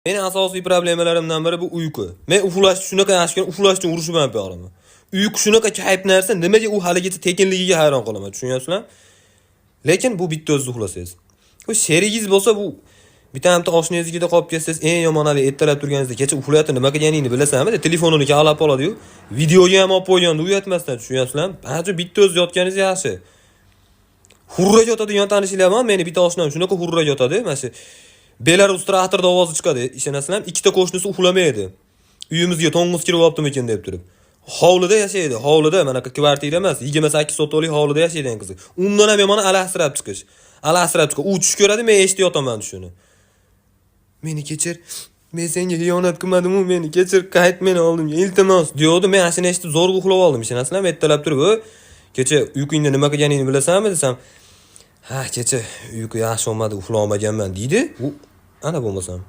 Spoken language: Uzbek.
Meni asosiy problemalarimdan biri bu uyqu. Men uxlashni shunaqa yaxshi ko'raman, uxlash uchun urushib ham beraman. Uyqu shunaqa kayf narsa, nimaga u haligacha tekinligiga hayron qolaman, tushunyapsizlar? Lekin bu bitta o'zingiz uxlasangiz. Bu sherigingiz bo'lsa, bu bitta oshnangiznikida qolib ketsangiz, eng yomon hali ertalab turganingizda kecha uxlayotib nima qilganingni bilasanmi? Telefonini kavlab oladi-yu, videoga ham olib qo'yganda uyatmasdan, tushunyapsizlarmi? Ancha bitta o'zi yotganingiz yaxshi. Hurra yotadigan tanishinglar bor, meni bitta oshnam shunaqa hurra yotadi, mana shu Belarus traktorda ovozi chiqadi, ishonasizlarmi? Ikkita qo'shnisi uxlamaydi. Uyimizga to'ng'iz kirib olibdimikin deb turib. Hovlida yashaydi, hovlida, manaqa kvartira emas, 28 sotixli hovlida yashaydigan qizi. Undan ham yomoni alahsirab chiqish. Alahsirab chiqish. U tush ko'radi, men eshitib yotaman tushini. Meni kechir. Men senga xiyonat qilmadim-u, meni kechir, qayt meni oldimga, iltimos, deyodi. Men ana shuni eshitib zo'rg'a uxlab oldim, ishonasizlarmi? Ertalab turib, "Kecha uyqungda nima qilganingni bilasanmi?" desam, "Ha, kecha uyqu yaxshi bo'lmadi, uxla olmaganman", deydi. U ana bo'lmasam.